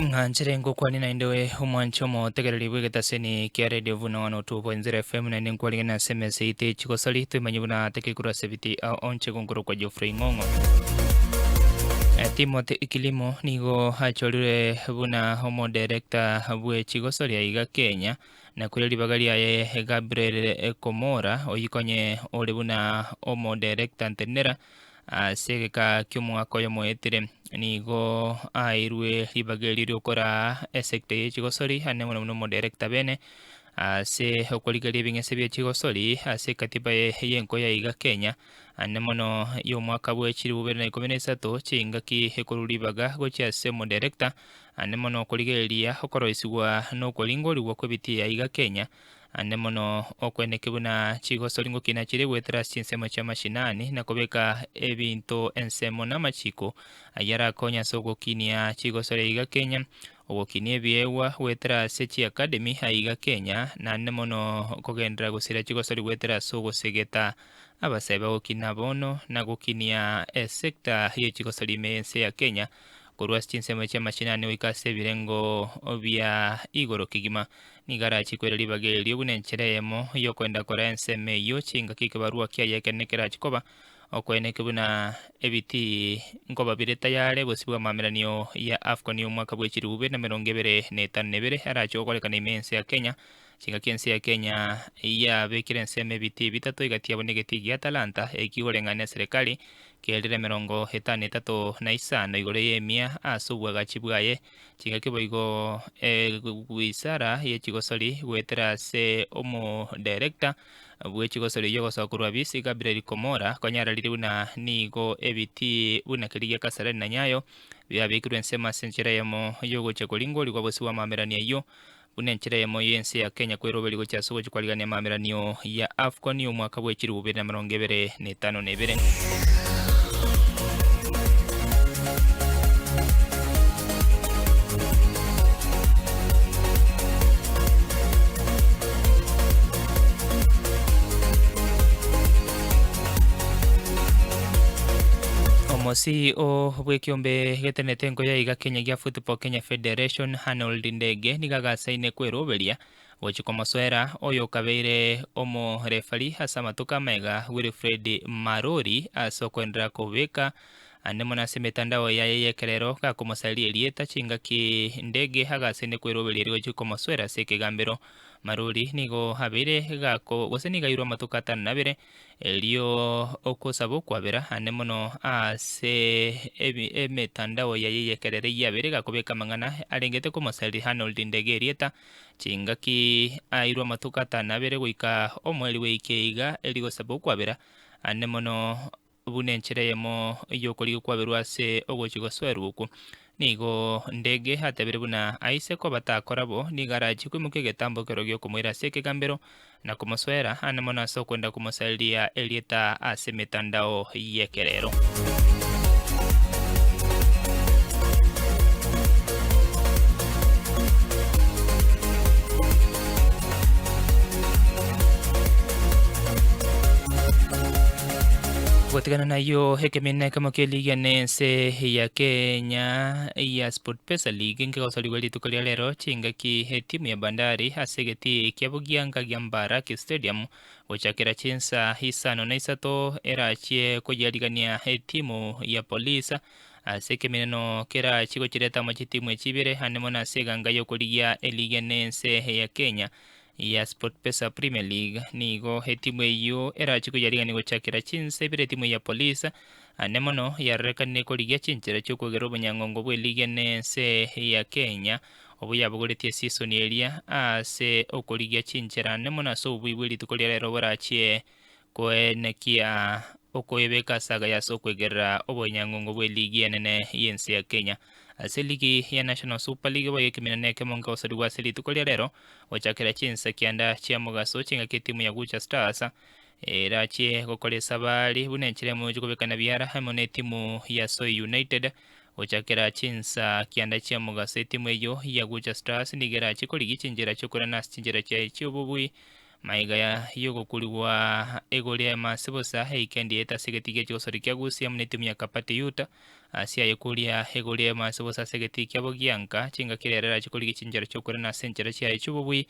Ng'anchere ngokwanie naende oe omwanche omotegereri bw'egetaseni kia radio buna 102.0 FM naende nkwarigane ase emesa yaito ye chigosori toimanye buna tekeri korwa ase ebiti ao onche gonkorokwa Geoffrey Ng'ong'o. Eh, Timothy Kilimo nigo achorire buna omodirector bwe chigosori aiga Kenya na koria ribaga riaye Gabriel Komora oyikonye ore buna omodirector ntenenera Ase egeka ki'omwaka oyomo oetire, nigo aeirwe ribaga erio riokoraa esecta ye chigosori ane buna buna omodirector bene ase okorigereria ebing'ese bie chigosori ase ekatiba y'enko ya iga Kenya ane mono y'omwaka bwe chilifu bibere na ikomi na isato chingaki ekorwa ribaga gochia ase omodirector ane mono okorigereria okoroisigwa na okoringorigwa kw'ebitii ya iga Kenya Ande mono okweneke buna chigosori ngokina chire goetera ase chinsemo chia mashinani na kobeka ebinto ensemo na amachiko ayio arakonye ase ogokinia chigosori aiga Kenya, ogokinia ebiegwa goetera ase chiacademy aiga Kenya, naende mono kogenderera gosira chigosori goetera ase ogosegeta abasae bagokina bono na gokinia esector ye chigosori ime y'ense ya Kenya korwa ase chinsemo chia mashinani goika ase ebirengo bia igoro kegima. Nigo arachie koira ribaga erio buna enchera eyemo y'okoenda koraa ensemo eyio chingaki ekebarua kiaye ekenene kerachie koba, okoeneke buna ebitii nkoba bire tayare bosio bw'amaameranio ya Afcon y'omwaka bwe chilifu bibere na emerongo ebere na etano na ebere arachie gokorekana ime y'ense ya Kenya. Chingaki ense ya Kenya yabekire ensemo ebitii bitato egati yabo negetii gia Talanta ekio koreng'ana neserekari kerire emerongo etano etato na isano igoro y'emia ase obwagachi bwaye. Chingaki boigo ewisara ye chigosori goetera ase omodirector bwe chigosori eyio ogosoa korwa Bisi Gabriel Komora konyararire buna nigo ebitii buna keria gia Kasarani na Nyayo biabekirwe ensemo ase enchera eyemo yogochia koringorigwa bosio bw'amamerani ayio buna enchera eyemo y'ense ya Kenya kweroberia gochia ase ogochia kwarigania amameranio ya Afcon y'omwaka bwe chilifu bibere na emerongo ebere na etano na ebere. Omosi o bw'ekiombe getenete enkoyo iga Kenya gia Football Kenya Federation Arnold Ndege nigo agasaine kweroberia gochia komosoera oyo okabeire omorefari ase amatuko amaiga Wilfred Marori ase okoenderera kobeka ande mono ase emetandao yaye y'ekerero gakomosaria erieta chingaki Ndege agasaine kweroberia erio gochia komosoera ase ekegambero. Marori nigo abeire gako gose nigo airwe amatuko atano na abere Erio okosaba okwabera ande mono ase emetandao yaye y'ekerero eyio abere gakobeka amang'ana arengete komosaria Arnold Ndege erieta, chingaki airwe amatuko atano na abere goika omoerio bw'eiki iga erio gosaba okwabera ande mono buna enchera eyemo y'okorigia okwaberwa ase ogochia gosoerwa okwo. Nigo Ndege atebire buna aise koba takora bo, nigo arachie koimokia egetambo ekero gi'okomoira ase ekegambero na komosoera ande mono ase okwenda komosareria erieta ase emetandao y'ekerero. Gotigana nayio ekemina ekemo kia eligi ene ense ya Kenya ya SportPesa League nkegosorigwa rituko ria rero chingaki etimu ya Bandari ase egetii kia Bugianga gia Mbaraki Stadium gochakera chinsa isano na isato erachie koyarigania etimu ya Police ase ekemineno kerachie gochireta amo chitimu echi ibere ande mono ase eganga yokorigia eligi ene ense ya Kenya ya SportPesa Premier League. Nigo etimu eyio erache koyarigania gochakera chinsa ibere etimu ya Police ande mono yarorekanire korigia chinchera chi'okwegera obonyang'ongo bw'eligi ene ense ya Kenya obo yabogoretie esisoni eria ase okorigia chinchera ande mono ase obobui bwe rituko ria rero borachie koenekia okoebeka ase agaya ase okwegerera obonyang'ongo bw'eligi enene y'ense ya Kenya. Ase eligi ya National Super League boigo ekemina nekemo nkegosorigwa ase rituko ria rero Gochakera chinsa kianda chia mogaso chingaki etimu ya Gucha Stars erachie gokora esabari buna enchera emo yogochia kobekana biara amo netimu ya Soy United. Gochakera chinsa kianda chia mogaso etimu eyio ya Gucha Stars nigo erachie korigia chinchera chiokorana ase chinchera chiaye chiobobui. Maiga y'ogokurigwa igoro y'amase bosa eikendi etasegeti gie chigosori kia Gusii amo netimu ya Kabati Yuta ase aye koria igoro y'amase bosa ase egetii kiabo gianka chingaki rero erache korigia chinchera chi'okorena ase enchera chiaye chi'obobui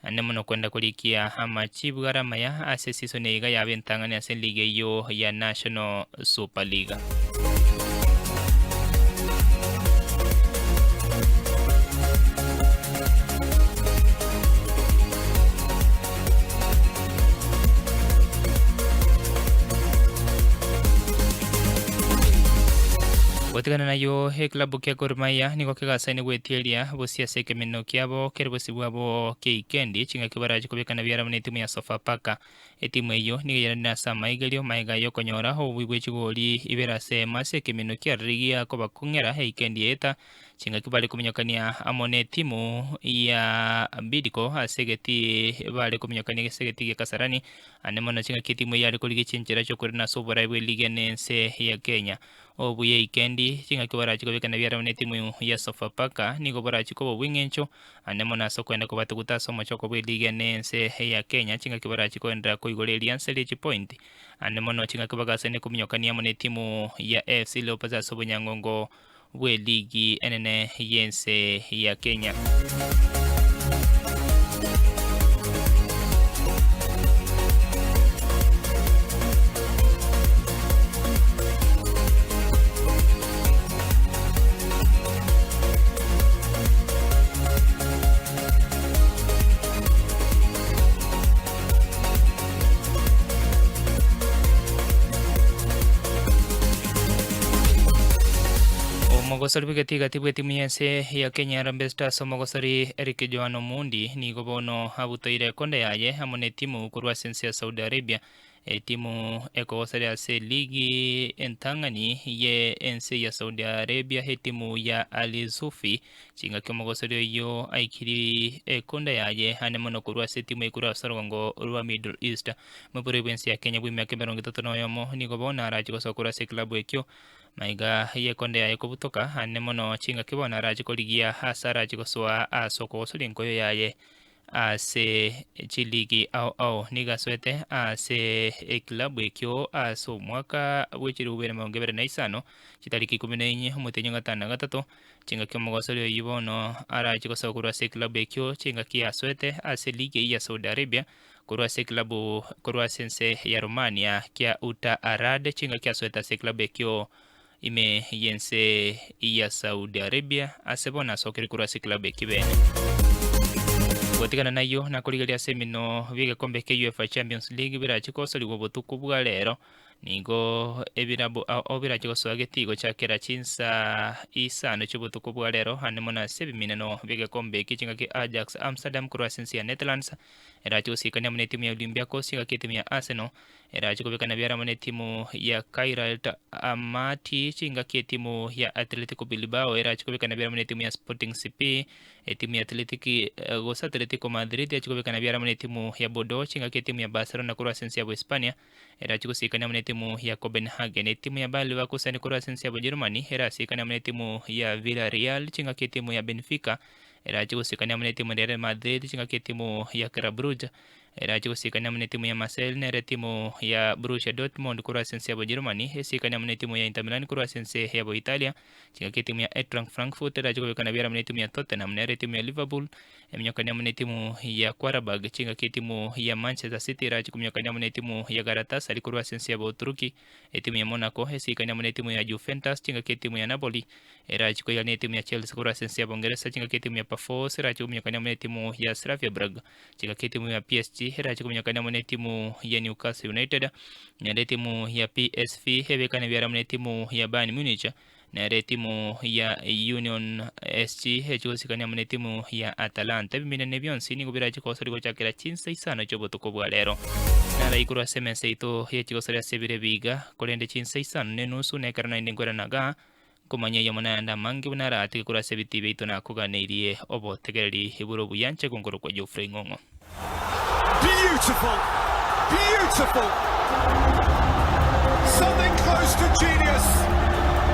naende mono kwenda korikia amachibu are amaya ase esisoni eye iga yaba entang'ani ase eligi eyio ya National Super League. Gotigana nayo eklabu kia Gor Mahia nigo kegasaine gwetieria bosie ase ekemeneno kiabo kere bosio bwabo keikendi chingaki barache kobekana biarabwo na etimu ya Sofapaka. Etimu eyio nigo yaranire ase amaigerio magega y'okonyora obobui bwe chigori ibere ase emo ase ekeminwa kiarire gia kobakong'era eikendi eeta, chingaki bare kominyokania amo netimu ya Bidco ase egetii bare kominyokania ase egetii gia Kasarani, ande mono chingaki etimu eyio yare korigia chinchera chi'okorenda ase oborai bw'eligi enense ya Kenya. Obuya eikendi, chingaki barache kobekana biarabwo netimu ya Sofapaka nigo borache koba obw'eng'encho Ande mono ase okoenda kobatuguta ase omochoko bw'eliga n'ense ya Kenya, chingaki barachi koenderera koigora eriansa rie chipointi. Ande mono chingaki bagasani kominyokania amo netimu ya AFC Leopards ase obonyangongo bw'eligi enene y'ense ya Kenya. Omogosori bw'egetigati bw'etimu y'ense ya Kenya Harambee Stars omogosori Eric Joan Omondi nigo bono abutoire ekonda yaye amo n'etimu korwa ase ense ya Saudi Arabia Etimu ekogosaria ase eligi entang'ani ye ense ya Saudi Arabia etimu ya Al Zufi chingaki omogosori oyio aikiri ekonda yaye ane mono korwa ase etimu ekorwa ase orogongo rwa Middle East. Moborori bwense ya Kenya bw'emiaka 31 nigo bono arache gosoa korwa ase eklabu ekio maiga y'ekonda yaye kobutoka ane mono chingaki bono arache korigia ase arache gosoa ase okogosoria enkoyo yaye Ase chiligi ao ao nigo asoete ase ekilabu ekio ase omwaka bwe chilifu bibere na emerongo ebere na isano, chitariki ikomi na inye omotienyi o gatano na gatato, chingaki omogosori oyio bono arache gosoa korwa ase ekilabu ekio chingaki asoete ase ligi eyio ya Saudi Arabia korwa ase ekilabu korwa ase ense ya Romania kia Uta Arad chingaki asoete ase ekilabu ekio ime y'ense ya Saudi Arabia ase bono asokire korwa ase eklabu ekio bene. Gotigana nayio nakorigereria ase eminwe bi'egekombe kia UEFA Champions League birache gosorigwa obotuko bwa rero nigo ebirabu ao birache gosoa getii gochakera chinsa isano chi'obotuko bwa rero ande mono ase ebimineno bi'egekombe ekio chingaki Ajax Amsterdam korwa ase ense ya Netherlands erache gosikania amo netimu ya Olympiacos chingaki etimu ya Arsenal Erache kobekana biara amo netimu ya Kairat Almaty, chingaki etimu ya Atletico Bilbao erache kobekana biara amo netimu ya Sporting CP, etimu ya Athletic gose Atletico Madrid erache kobekana biara amo netimu ya Bordeaux, chingaki etimu ya Barcelona korwa ase ense ya Bohispania erache gosikania amo netimu ya Copenhagen. Etimu ya Bayer Leverkusen korwa ase ense ya Bojerumani erasikane amo netimu ya Villarreal, chingaki etimu ya Benfica erache gosikania amo netimu ya Real Madrid, chingaki etimu ya Club Brugge Erache gosikania amo netimu ya Marseille, nere etimu ya Borussia Dortmund korwa ase ense ya Bojerumani, esikanie amo netimu ya Inter Milan korwa ase ense ya Boitalia, chingaki etimu ya Eintracht Frankfurt erache kobekana biara amo netimu ya Tottenham, nere etimu ya Liverpool eminyokanie amo netimu ya Qarabag, chingaki etimu ya Manchester City erache kominyokania amo netimu ya Galatasaray korwa ase ense ya Boturuki, etimu ya Monaco esikanie amo netimu ya Juventus, chingaki etimu ya Napoli erache koirania etimu ya Chelsea korwa ase ense ya Bongeresa, chingaki etimu ya Pafos erache kominyokania amo netimu ya Slavia Prague. Chingaki etimu ya PSG erache komenyekana amo netimu ya Newcastle United, naende etimu ya PSV ebekane biara amo netimu ya Bayern Munich, nere etimu ya Union SG eche gosikania amo netimu ya Atalanta. Ebiminene bionsi nigo birache kogosoria gochakera chinsa isano chi'obotuko bwa rero. Nara igoro ase emesa yaito ye chigosoria ase ebiro ebi iga, korende chinsa isano na enusu nekero naende nkoirana igaa, Nkomanya eyemo nayande amange buna aratige korwa ase ebitii biaito nakoganeirie obotegereri bore obuya nche gonkorokwa Geoffrey Ng'ong'o. Beautiful! Beautiful! Something close to genius!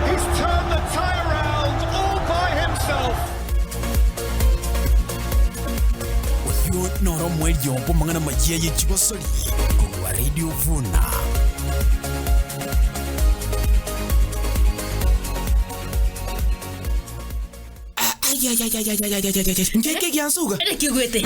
He's turned the tie around all by himself! Oyio noro Omoerio bw'amang'ana amayia ye chigosori korwa Radio Vuna. Ngeke giansuga. Naki ogwete?